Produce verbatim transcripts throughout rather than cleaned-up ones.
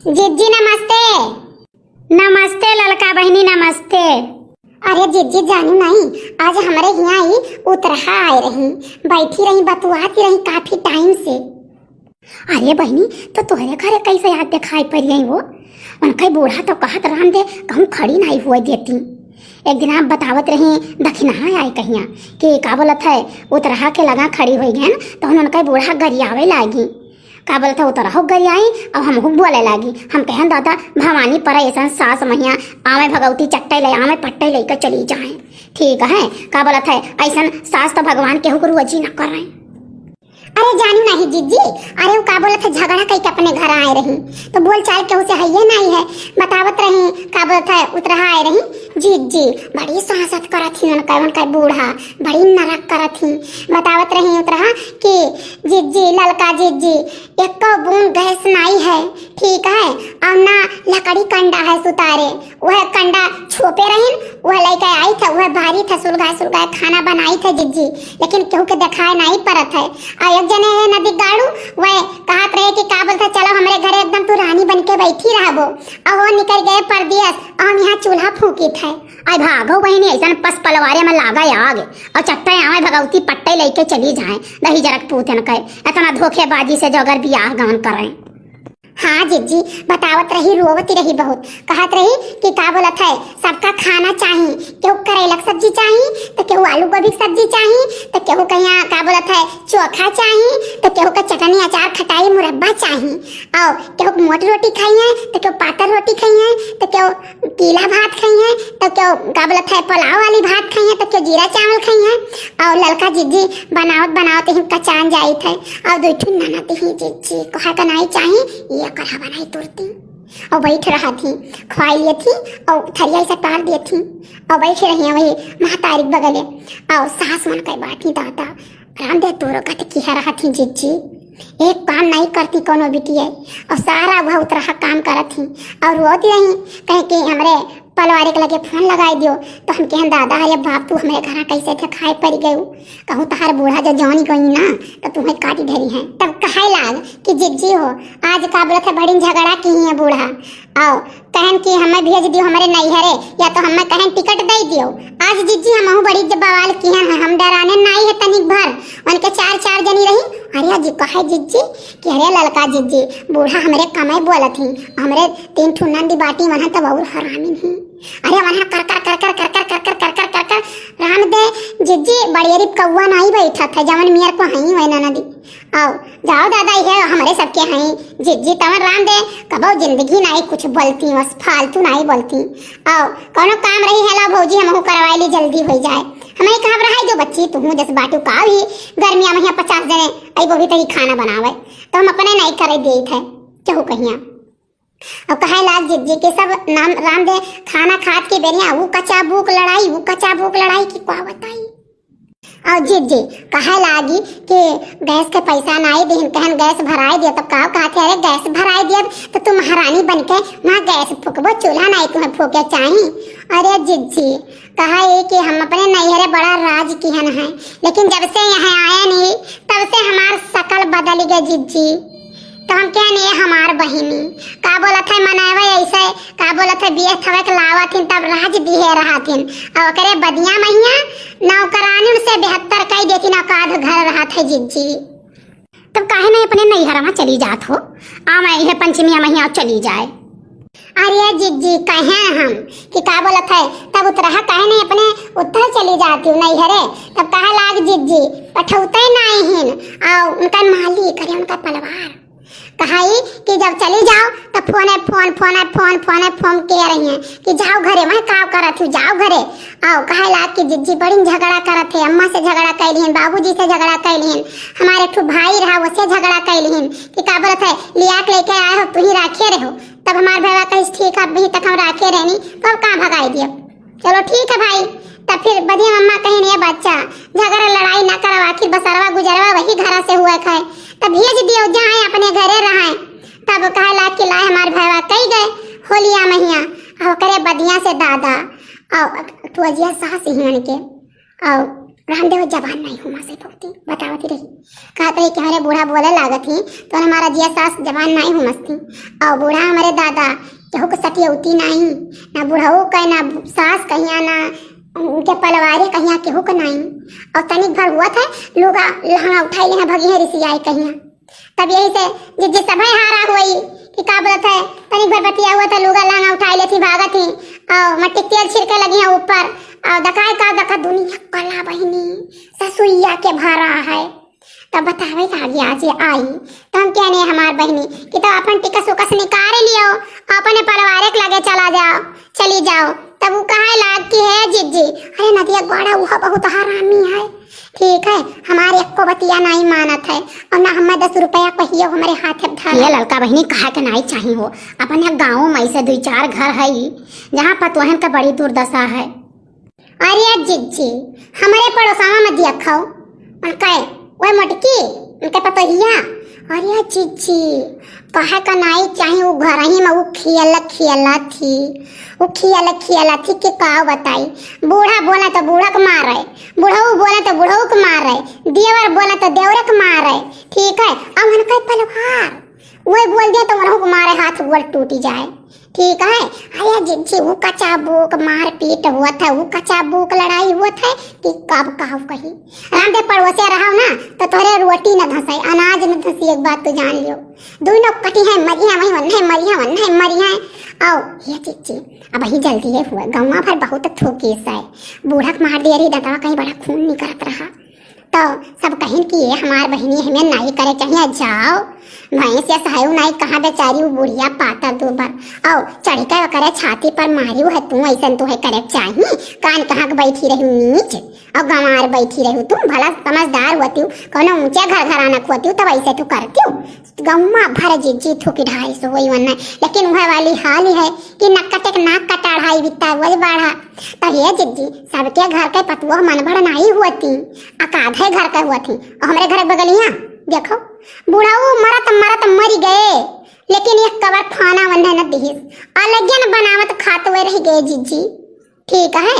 जिज्जी नमस्ते। नमस्ते ललका बहिनी, नमस्ते। अरे जिज्जी, जानू नाहीं, आज हमरे हियाँ ई उतरहा आए रही, बैठी रही, बतुआती रही काफी टाइम से। अरे बहिनी, तो तोहरे घरे कैसे आज देखाई पड़ गई वो? उनके बूढ़ा तो कहत रहन दे, कहूँ खड़ी नाहीं हुए देती। एक दिन आप बतावत रही, दखिनहा आए कहिया कि का बोलत है, उतरहा के लगा खड़ी हुई गए न, तो हम उनके बूढ़ा गरियावे लागी। का बोलत है, उतरहो गरियाई, अब हमहू बोले लागी। हम कहन, दादा, भवानी पर ऐसन सास महिया आवे भगवती चट्टे ले, आवे पट्टे लेके चली जाए। ठीक है, का बोलत है, ऐसन सास तो भगवान केहू के रोजी न करे। अरे जानू नाहीं जिज्जी, अरे वो का बोलत है, झगड़ा कई के अपने घर आए रही, तो बोल चाल केहू से हइये नाहीं है। बतावत रही, का बोलत है, उतरहा आए रही, जिज्जी बड़ी सासत करत ही, उनका, उनका बूढ़ा बड़ी नरक करत ही। बतावत रही उतरहा कि जिज्जी, ललका जिज्जी, एको बूंद गैस नाहीं है, ठीक है, और ना लकड़ी कंडा है सुतारे। वह कंडा छोपे रहिन, वह लइके आई थे, वह बारी थे, सुलगाए सुलगाए खाना बनाई थे जिज्जी, लेकिन केहू के देखाए नाहीं परत है। और एक जने है नदी गाड़ू, वह कहत रहे कि का बोलते, चलो हमरे घरे, एकदम तू रानी बन के बैठी रहबो। और वो निकल गए परदेस, और हम यहाँ चूल्हा फूकी थे। आई भागो बहिनी, ऐसन पस पलवारे में लागा आग, और चट्टे आवे भगवती पट्टे लेके चली जाए। दही जरक पूतन के इतना धोखेबाजी से जो अगर बियाह गवन करें। हाँ जिज्जी, बतावत रही, रोवती रही बहुत, कहत रही कि का बोलत है, सबका खाना चाही, केहू करेला के सब्जी चाही, तो केहू आलू गोभी के सब्जी चाही, तो केहू कहिया का बोलत है, चोखा चाही, तो केहू का चटनी, अचार, खटाई, मुरब्बा चाही, और केहू मोट रोटी खाई है, तो केहू पातर रोटी खाई है, तो केहू गीला भात खाई है, तो केहू का बोलत है, पुलाव वाली भात खाई है, तो केहू जीरा चावल खाई है। और ललका जिज्जी बनावत बनावत ही कचान जाइत है। और दुई ठो ननद ही जिज्जी, कोहा का नाई चाही, ये करहा बनाई तुरती। और बैठ रहा थी, खवाई लिए थी, और थरिया से टाल दिए थी, और बैठ रही है वही महतारी के बगले। और सास मन के बाटी दादा, राम दे तोरो गत किहा रहा थी जिज्जी, एक काम नाहीं करती कोनो बिटिया, और सारा वह उतरहा काम करत ही। और रोती रही, कहे कि हमरे पलवारे के लगे फोन लगाई दियो। तो हम कहें, दादा, अरे बाप, तू हमरे घरा कैसे देखाई पड़ गयू? कहूँ तहार बूढ़ा जो जानी गई ना, तो तुम्हें काटी धरी है। तब कहे लाग कि जिज्जी हो, आज का बोलत है, बड़ी झगड़ा की है बूढ़ा। आओ, कहन कि हमें भेज दियो हमरे नैहरे, या तो हमें कहन टिकट दे दियो। आज जिज्जी हमहू बड़ी जब बवाल किहन है, हम डराने नाई है तनिक भर, उनके चार चार जनी रही। अरे जी कहे जिज्जी कि अरे ललका जिज्जी, बूढ़ा हमरे कमाई बोलत ही, हमरे तीन ठो नंदी बाटी वहाँ तब और हरामिन ही। अरे वहाँ कर कर कर कर कर कर कर कर कर कर कर राम दे जिज्जी, बड़ियरी कौआ नाई बैठत है, जवन मियर को हई वही ननदी। आओ, जाओ दादा, ये हमरे सबके हई। जिज्जी तवन राम दे, कबो जिंदगी नाई कुछ बोलती, बस फालतू नाई बोलती। आओ, कौनो काम रही है, ला भौजी, हमहू करवाई ली, जल्दी हो जाए। हमें कहाँ रहाई दो बच्ची, तू जस बाटू का ही गर्मिया में यहाँ पचास जने आई, वो भी तही खाना बनावे, तो हम अपने नाई करे देत है, केहू कहिया। और कहे लाग जिज्जी के सब नाम राम दे खाना खात के बेरिया, वो कच्चा भूख लड़ाई, वो कच्चा भूख लड़ाई की का बताई। और जिज्जी कहे लागी कि गैस के पैसा नाई देहिन, कहन गैस भराए दिया। तब का कहते, अरे गैस भराए दिया तो तुम महारानी बन के वहाँ गैस फूकबो, चूल्हा नाई तुम्हें फूके चाही। अरे जिज्जी कहा ये कि हम अपने नैहरे बड़ा राज किहन है, लेकिन जब से यहाँ आए नहीं तब से हमार शकल बदल गए जिज्जी। तो हम कहन ये हमार बहिनी का बोलत है, मनैवे ऐसे का बोलत है, बिये थवे के लावत हिन तब राज दिहे रहत हिन, और ओकरे बदिया महिया नौकरानी से बेहतर कई देती ना, काध घर रहत है जिज्जी। तब काहे नहीं अपने नैहर में चली जात हो, आ मैं यह पंचमिया महिया चली जाए। अरे जिज्जी कहे हम कि का बोलत है, तब उतरहा काहे नहीं अपने उतर चली जाती हूँ नैहरे। तब कहा लाग जिज्जी पठौते नहीं हिन, और उनका मालिक अरे उनका पलवार कहाई कि जब चली जाओ तो फोने फोन, फोने फोन, फोने फोन के रही हैं कि जाओ घरे, मैं का करत हूँ, जाओ घरे। आओ कहे लाग कि जिज्जी बड़ी झगड़ा करत है, अम्मा से झगड़ा कैलिहन, बाबूजी से झगड़ा कैलिहन, हमारे ठू भाई रहा वसे झगड़ा कैलिहन कि का बोलत है, लिया के लेके आए हो, तू ही राखे रहो। तब हमार भैया कहिस, ठीक है, अभी तक हम राखे रहनी, तो अब कहाँ भगाई दियो। चलो ठीक है भाई। तब फिर बदिया मम्मा कहिन, ये बच्चा, झगड़ा लड़ाई ना करो, आखिर बसरवा गुजरवा वही घरा से हुआ खाए, तब भेज दियो, जाए अपने घरे रहे। तब कहे लाग कि लाए हमार भैया कई गए होलिया महिया, और ओकरे बदिया से दादा, और टुअजिया सास हियन के, और रामदेव जबान नाहीं हुमसे बहुती, बतावत रही। कहत रही कि हमरे बूढ़ा बोले लागत ही, तो हमारा जिया सास जबान नाहीं हुमसती। और बूढ़ा हमरे दादा केहू के सटियौती नाहीं, ना बुढ़ऊ के, ना सास कहिया, ना उनके पलवारे कहिया केहू के नाहीं। और तनिक भर हुआ था, लुगा लहंगा उठाई ले हैं, भगी हैं रिसियाई कहिया। तब यही से जिज्जी सभे हारा हुई कि का बोलत है, तनिक भर बतिया हुआ था, लुगा लहंगा उठाई लेथी, भागत ही, और मट्टी के तेल छिड़के लगी हैं ऊपर, और दखाए का दखा दुनिया कला बहिनी, ससुइया के भरा है। तब बतावे लागी आज ये आई, तो हम कहने हमार बहिनी कि तो अपन टिकस उकस निकाल लियो, अपने परिवार के लगे चला जाओ, चली जाओ। तब वो कहे लाग कि हे जिज्जी, अरे नदिया गोड़ा, वह बहुत हरामी है, ठीक है, हमारे एको बतिया नाहीं मानत है, और ना हमें दस रुपया कहियो हमरे हाथ में धर। ये ललका बहिनी कहा के नाहीं चाही हो, अपने गाँव में ऐसे दुई चार घर है जहाँ पतोहन का बड़ी दुर्दशा है। अरे जिज्जी, हमरे पड़ोसवा में देखो, उनके, वह मोटकी, उनके पतोहिया। अरे जिज्जी, कहे का नाहीं चाही, वो घर ही में वो खेल, खेला थी, वो खेल, खेला थी कि का बताई। बूढ़ा बोले तो बूढ़ा के मारे, बुढ़ऊ बोले तो बुढ़ऊ के मारे, देवर बोले तो देवरे के मारे, ठीक है। अब उनके पलवार, वही बोल दिया तो उनहू के मारे हाथ गोड़ टूटी जाए, ठीक है। अरे जिज्जी, वो कचाबूक मारपीट हुआ था, वो कचाबूक लड़ाई हुआ था कि कब कहू कही। रामदेव पड़ोसे रहो ना, तो तोहरे रोटी न धंसे, अनाज न धंसी, एक बात तो जान लियो। दोनों कटी है, मरी है, वही वन्ने मरी है, वन्ने मरी है। आओ, ये जिज्जी, अब ही जल्दी ये हुआ, गौवा भर बहुत थूकीस है। बूढ़ा के मार दिया रही, दतवा कहीं बड़ा खून निकलत रहा। तो सब कहिन कि ये हमार बहिनी, हमें नाहीं करे चाहिए, जाओ भैंस या सहायु नाहीं, कहाँ बेचारी वो बुढ़िया पातर दूबर, और चढ़ के ओकरे छाती पर मारियो है तू, ऐसन तो है करे चाहिए, कान कहाँ के बैठी रही नीच, और गंवार बैठी रही तू, भला समझदार होती हो, कौनो ऊंचे घर घराना होती हो, तब ऐसे तू करती हो। गौवा भर जिज्जी थूकी ढाई सौ वही वन्ना, लेकिन वह वाली हाल ही है कि नक्कटे के नाक कटा ढाई बित्ता रोज बाढ़ा। तो हे जिज्जी, सबके घर के पतुआ मनबड़ नाहीं हुअती, अकाधे घर के हुअती। और हमरे घर के बगलिया देखो, बुढ़ऊ मरत मरत मरी गए, लेकिन एक कबर खाना वन्ने न दिहिस, अलगे न बनावत खात हुए रह गए जिज्जी। ठीक है,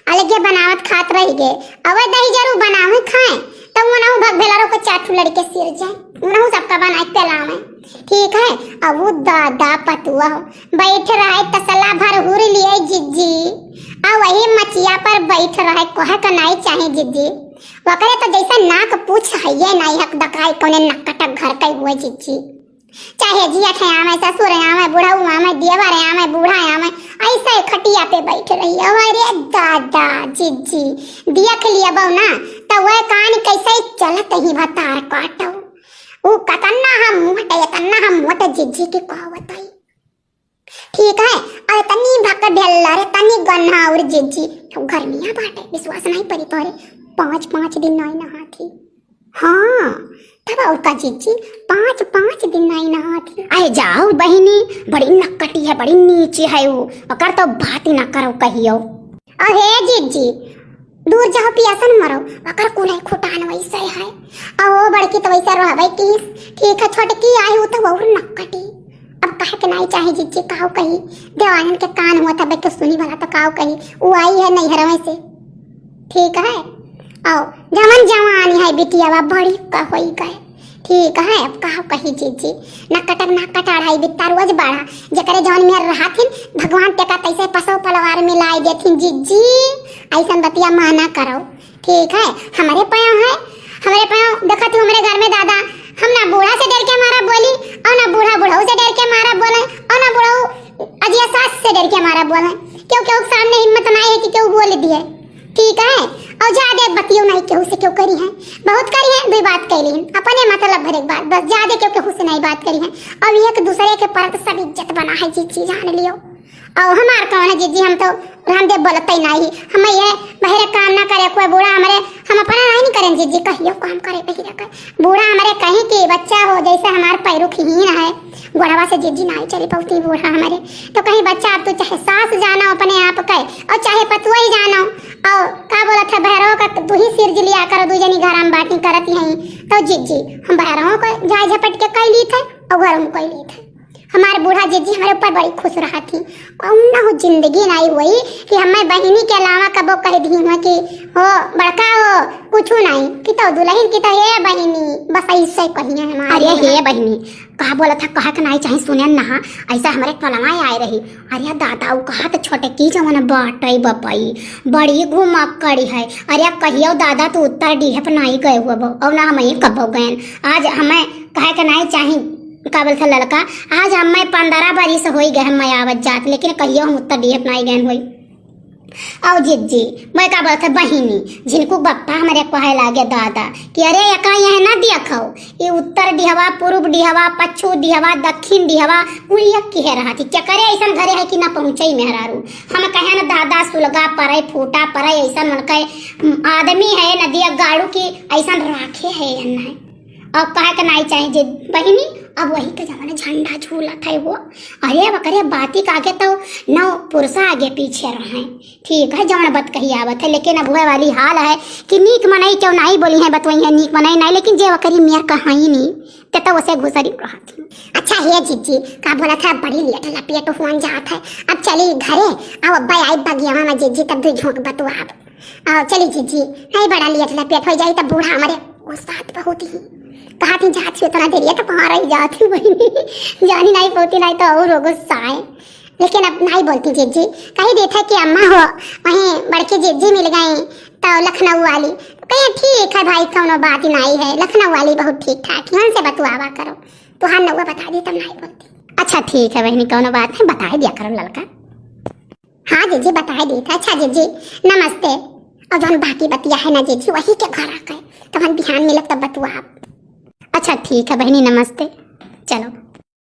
अलगे बनावत खात रह गए। अब दही जरूर बनावे खाए, तब उनहु भग भेलरो के चार ठो लड़के सिर जाए, उनहु सबका बनाए के लावे। ठीक है, अब वो दादा पतुआ हो, बैठ रहे तसला भर हुर लिए जिज्जी, आ वही मचिया पर बैठ रहे, कहे के नाहीं चाहे जिज्जी। वकरे तो जैसे नाक पूछ है ये नाहीं हक दकाई, कौने नकटक घर के हुए जिज्जी। चाहे जियठ आवे, ससुर आवे, बुढ़ऊ आवे, देवर आवे, बूढ़ा आवे, ऐसे खटिया पे बैठ रही। अरे दादा, जिज्जी, देख लिया बहू ना, तो वह कान कैसे चलत ही भतार काटो। ऊ कतना हम मोट, इतना हम मोट जिज्जी की का बताई। ठीक है, और तनी भक ढेल्ला रे, तनी गन्हा और जिज्जी, गर्मिया बाटे, विश्वास नाहीं परी तोरे, पाँच पाँच दिन नाहीं नहाती। हाँ, तब और का जिज्जी, पाँच पाँच दिन नाहीं नहाती। अरे जाओ बहिनी, बड़ी नक्कटी है, बड़ी नीची है वो, ओकर तो बात ही ना करो कहियो। अरे जिज्जी, दूर जाओ पियासन मरो, ओकर कुल है खुटान वैसे है। अहो बड़की तो वैसे रहबे की, ठीक है, छोटकी आई उ तो और नक्कटी। अब कहे के नाहीं चाहे जिज्जी, काऊ कही, देवानन के कान हुआ था, बैठ के सुनी भला तो काऊ कही, उ आई है नैहरवे से। ठीक है, आओ, जवन जवान है बिटियावा बड़ी का होई गए। ठीक है, अब का कही जिज्जी, ना कटक ना कटाढ़ाई बित्ता रोज बाढ़ा, जेकरे जवन मेर रहथिन, भगवान तेका तैसे पसो पलवार मिलाई देथिन जिज्जी, ऐसन बतिया माना करो। ठीक है, हमरे पाँव है, हमरे पाँव देखत हो हमरे घर में दादा, हम ना बूढ़ा से डर के मारा बोली, और ना बूढ़ा बुढ़ऊ से डर के मारा बोले, और ना बुढ़ऊ अजिया सास से डर के मारा बोले। क्यों, क्यों सामने हिम्मत नाहीं है कि क्यों बोल दिए। ठीक है, और ज्यादा बतियो नाहीं केहू से क्यों करी है, बहुत करी है, दो बात कह ली, अपने मतलब भरे के बात, बस ज्यादा क्यों केहू से नाहीं बात करी है। अब एक दूसरे के परत सब इज्जत बना है, जिज्जी जान लियो। और हमार कौन है जिज्जी, हम तो रामदेव बोलते ही नाहीं, हम ये बहरे काम ना करे, कोई बूढ़ा हमरे, हम अपना नाहीं नहीं करें जिज्जी, कहियो काम करे बहरे का। बूढ़ा हमरे कहीं कि बच्चा हो, जैसे हमार पैरू खीन है, गोड़वा से जिज्जी नाहीं चली पौती बूढ़ा हमरे। तो कहीं बच्चा, अब तू चाहे सास जानो अपने आप के, और चाहे पतुआ ही जानो, और का बोलत है, भैरव का तू ही सिर लिया करो, दू जनी घर में बाटी करत ही। तो जिज्जी, हम भैरवों को जाए झपट के कह ली थे, और घर में कह ली थे। हमार बूढ़ा जिज्जी हमरे ऊपर बड़ी खुश रहत ही। कौनो जिंदगी नाई हुई कि हमें बहिनी के अलावा कबो कह दी हुआ कि हो बड़का हो कुछ नाई, कि तो दुल्हन की तो हे बहिनी, बस ऐसे कहिए हमारे। अरे हे बहिनी, का बोलत है, कहे के नाई चाही सुने ना। ऐसा हमरे टोलवा आए रही। अरे दादा, उ कहा तो छोटे की जवन बाटई बपई बड़ी घुमक्कड़ी है। अरे कहियो दादा तू उत्तर डीहप नाई गए हुआ बो, और ना हम ही कबो गए। आज हमें कहे के नाई चाही, का बोलत है लड़का, आज हमें पंद्रह बरिस होई गए हमें आवत जात, लेकिन कहियो हम उत्तर डीहप नाई गए होई। औ जिज्जी, मैं का बोलत है बहिनी, झिनकू बप्पा हमरे कहे लागे दादा कि अरे एका यह ना देखो, ये उत्तर डिहवा, पूर्व डिहवा, पच्छू डिहवा, दक्षिण डिहवा, कुल एक किहे रहत ही। क्या करे ऐसन घरे है कि ना पहुँचे मेहरारू। हम कहे न दादा सुलगा परे, फूटा परे, ऐसन मन के आदमी है नदिया गाड़ू की ऐसन राखे है या नहीं। अब कहे के नाई चाही जे बहिनी, अब वही के जमाने झंडा झूलत है वो। अरे वकरे बाती का आगे तो नौ पुरुषा आगे पीछे रहे। ठीक है, जवन बात कही आवत है, लेकिन अब वह वाली हाल है कि नीक मनई क्यों नाई बोली है, बतवई है नीक मनई नाई, लेकिन जे वकरी मेर कहाई नी, ते तो उसे घुसरी रहत ही। अच्छा हे जिज्जी, का बोलत है, बड़ी लेट लपेट हुअन जात है, अब चली घरे। अब अब्बा आई बगिया में जिज्जी तब दू झोंक बतुआब। आओ चली जिज्जी, नहीं बड़ा लेट लपेट हो जाई तब बूढ़ा हमारे गुस्सात बहुत ही। कहा थी जात ही उतना देर ये तो कहाँ रही जात ही बहिनी, जानी नहीं पौती नहीं तो और वो गुस्सा है। लेकिन अब नहीं बोलती जिज्जी, कही देत है कि अम्मा हो वहीं बड़के जिज्जी मिल गई तो लखनऊ वाली। तो कहे ठीक है भाई, कौनो बात ही नहीं है, लखनऊ वाली बहुत ठीक ठाक है, उनसे बतुआवा करो। तुहार नौवा बता दी तब नहीं बोलती। अच्छा ठीक है बहिनी, कौनो बात नहीं, बताए दिया करो ललका। हाँ जिज्जी, बताए दी था। अच्छा जिज्जी, नमस्ते। और जौन बाकी बतिया है ना जिज्जी, वही के घर आके, तब हम बिहान मिलब तब बतुआब। अच्छा ठीक है बहिनी, नमस्ते। चलो।